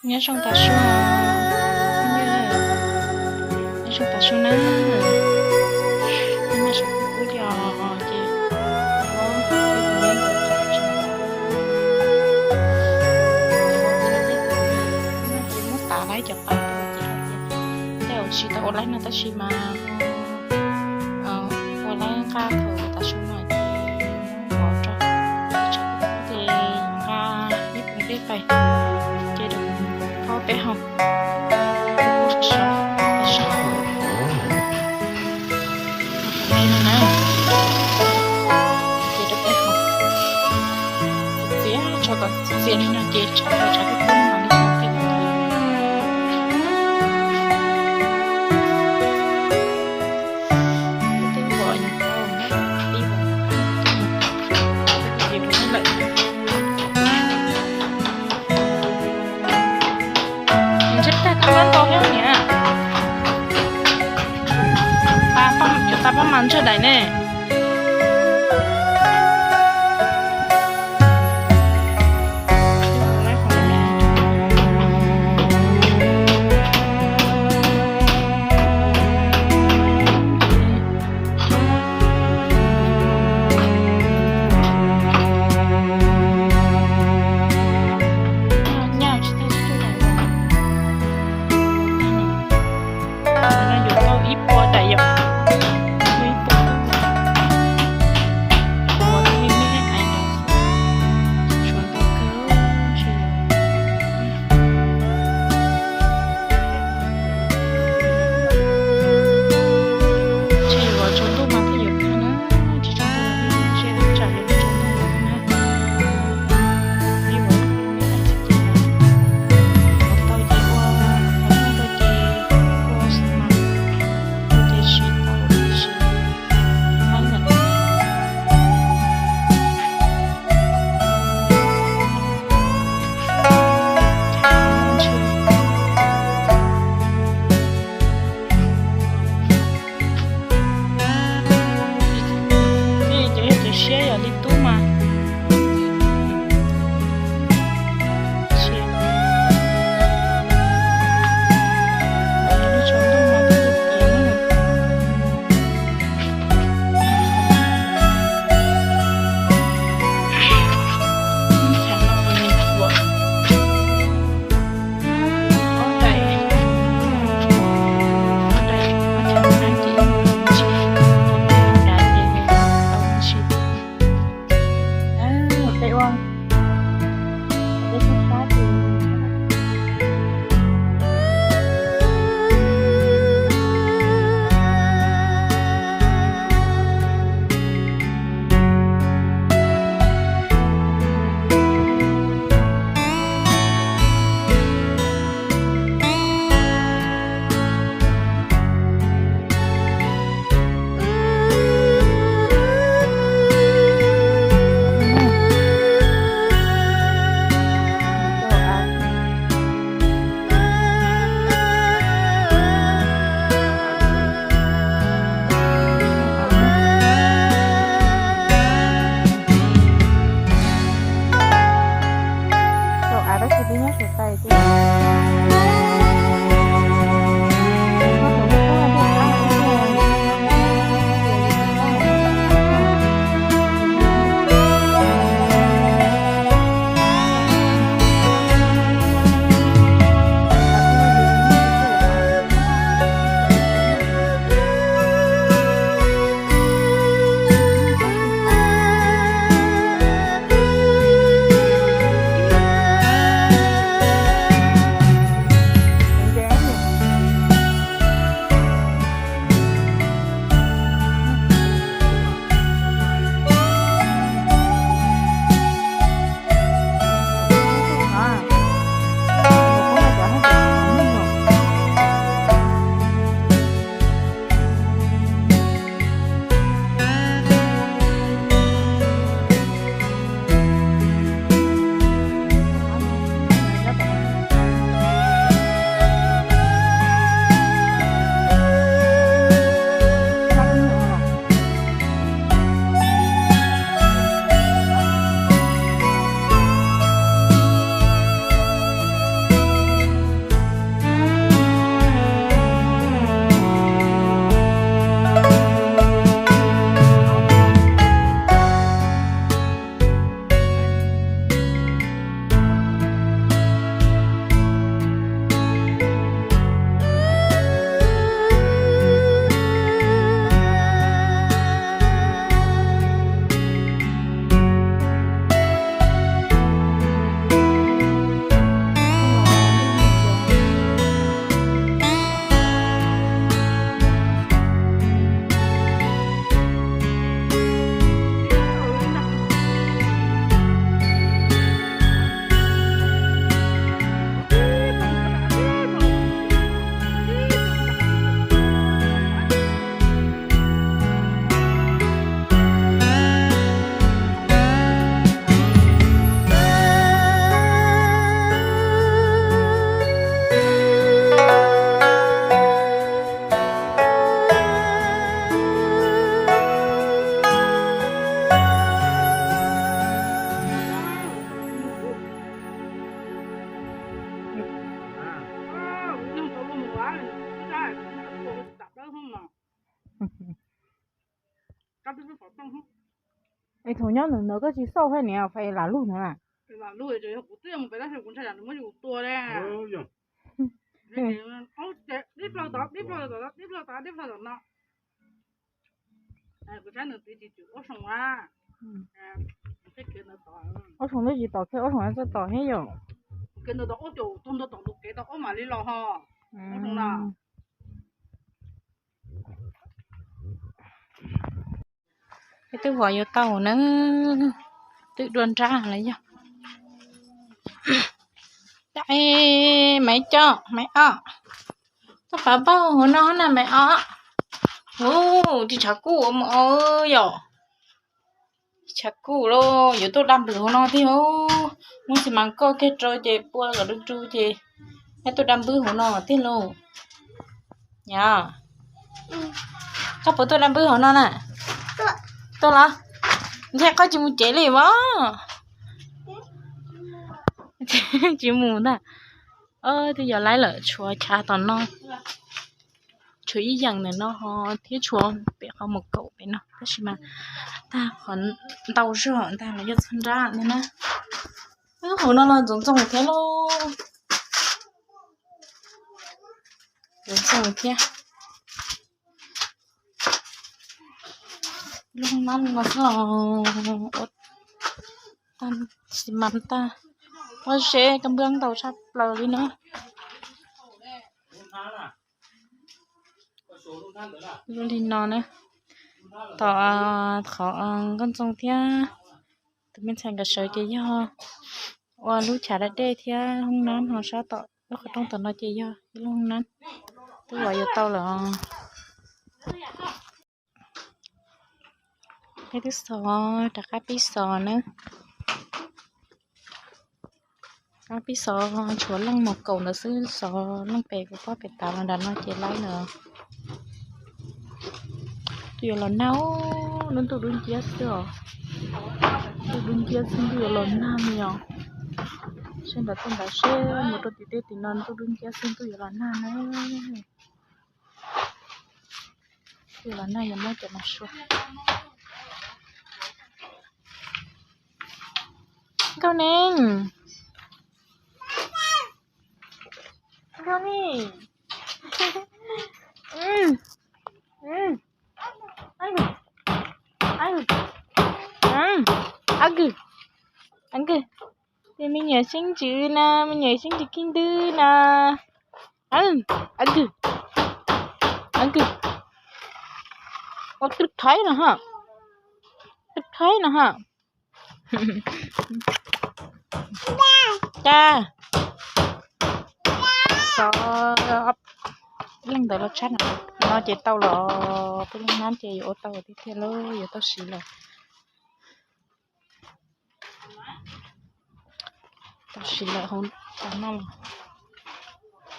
Nyob zoo tas su, nyob zoo tas su na. Nyob zoo tas su, kuv yog ces muab tas lawm cov qab, tej uas tsis tau ua laib no tab sis mas ua laib nqa thaum tas su no ces muab pov rau, ces nqa ib pus dej pais, ces rau peb haus. Li no na, ces rau peb haus, txiav tso kom txias li no ces tshaj tau tshav kub kub no li no. Tej vov yus tau nyob li vov, lawm. Ntshe tag koj npab ntau thiab niam. Yuav tau pab mas ntshe daim ne. Yuav tau ib puas daim yom. Ib puas. Es thaum nyob ntawm ntawd koj tsis xauj thiab niam, fais lam lug ntawd na. Ua soom twb tsis tom kiag, ua soom txawj tom thiab yom. Peb twb vov yuav tau na, twb dua nrab lawm yog. Maiv coj, Maiv Ob, koj pav npauj hauv no na Maiv Ob. Ub, ris tshav kuj ua mus yom. Tshav kuj lauj, yuav tuaj daj npwm hauv no thiab. Muab xi mas koj kiag rau ces pua kom du du ces nyob tuaj daj npwm hauv no thiab lauj. Yog, koj puas tuaj daj npwm hauv no na? Tuaj los? Ntshe koj tsis mus tsev li as. Tsis mus ntag. Twb yog laib lawm, tshuav chav tom no, tshuav ib yeem ntawm no ho thiab tshuav pem qhov mus kaum pem no tab sis mas tag qhov ntau zog ntag los yog txhua nrab ntag na. Hauv no los ntxoov ntxoo thiab lauj. Ntxoov ntxoo thiab. Lub nab no xwb los ua tag xi mas tag, pob zeb kab npab ntau tshaj plaws li na. Li no na, tom qhov nkauj ntxoog thiab tus me ntxhais nkawd sawv ces yog ua lub chav dab dej thiab hoob nab no, sab tom lub qhov rooj tom no ces yog ib lub hoob nab. Twb vov yuav tau lawm. Peb twb xov, rov qab pib xov na. Qab pib xov, tshuav leej mus kaum ntawd xwb, xov leej pem kuv pob pem tav los nram no ces laib lawm. Twb yuav los nag, lub ntuj dub nciab xwb os. Ntuj dub nciab xwb ntuj yuav los nag li os. Seb nram tuaj nram seb mus rau tim tej tim no ntuj dub nciab xwb ntuj yuav los nag na. Twb yuav los nag yuav muab cov no sua. Nkauj Neeg, Nkauj Neeg, Ab Kwg, Ab Kwg, tus me nyuam xeeb ntxwv na, me nyuam xeeb ntxwv khib ntwb na. Ab Kwg, Ab Kwg, ua twb khaib no ha, twb khaib no ha. Cas xov leej ntawd los tshab no ces tau los peb leej nab ces yuav ua tau tiag tiag lauj, yuav tau siv lawm. Tau siv lawm hauv tas no los,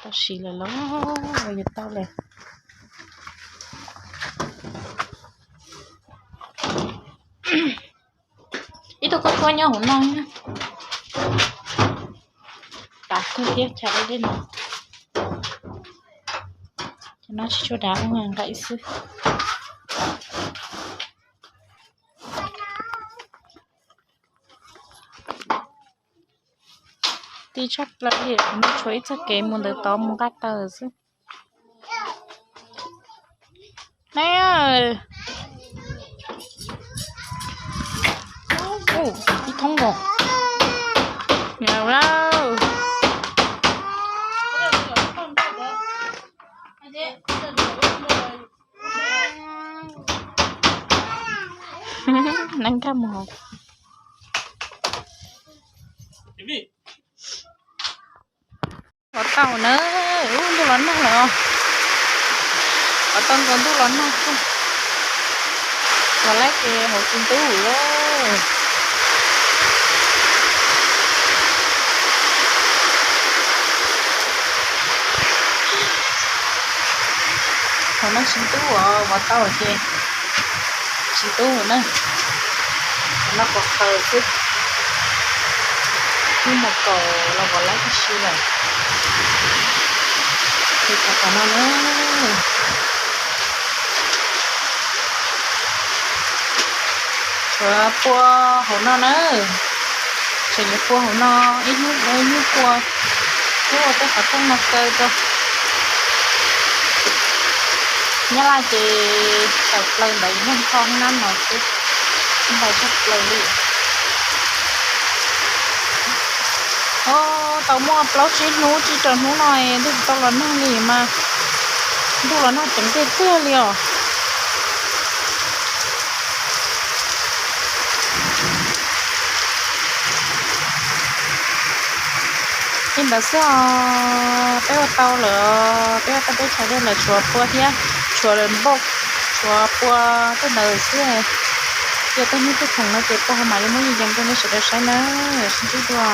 tau siv lawm lauj, yuav tau lawm. Ib tug kuj tuaj nyob hauv no, tas kawg thiab chav dej no. Cov no tsis tshua dav ua nqaim xwb. Ti tshaj plaws li, kuv no tshuav ib txoj kev mus ntawm tod mus nqa taws xwb. Neb, ib thoob nkaus. Lauj, neeb nkag mus. Vov tau na, ub, ntuj los nag lawm os. Vov tau nkaus ntuj los nag xwb. Vov laib ces hauv tsis ntub lauj. Hauv no tsis ntub os, vov tau ces tsis ntub na. Hauv no qhuav qhaws xwb. Twb mus kaum los vov laib tib si lawm. Ces cov tom no na. Yuav pua hauv no na, tseem yuav pua hauv no, ib hnub ib hnub pua, ib ua tej qhov rooj no kaw rau. Nyab Laj ces tawm plaws ntawd nyob nrho hoob nab no xwb, ntau tshaj plaws li. Tau muaj plaub tsib hnub tsib rau hnub no es twb tsis tau los nag li mas, ntuj los nag ceev tiag tiag li os. Li ntawd xwb os, peb ua tau lawm, peb ua tau peb chaw dej lawm, tshuav pua thiab, tshuav npauj, tshuav pua tej ntawd xwb. Ces tej hnub tej khoom no ces pua ho mam li muab yees rau nej sawv daws saib na, sib ntsib dua.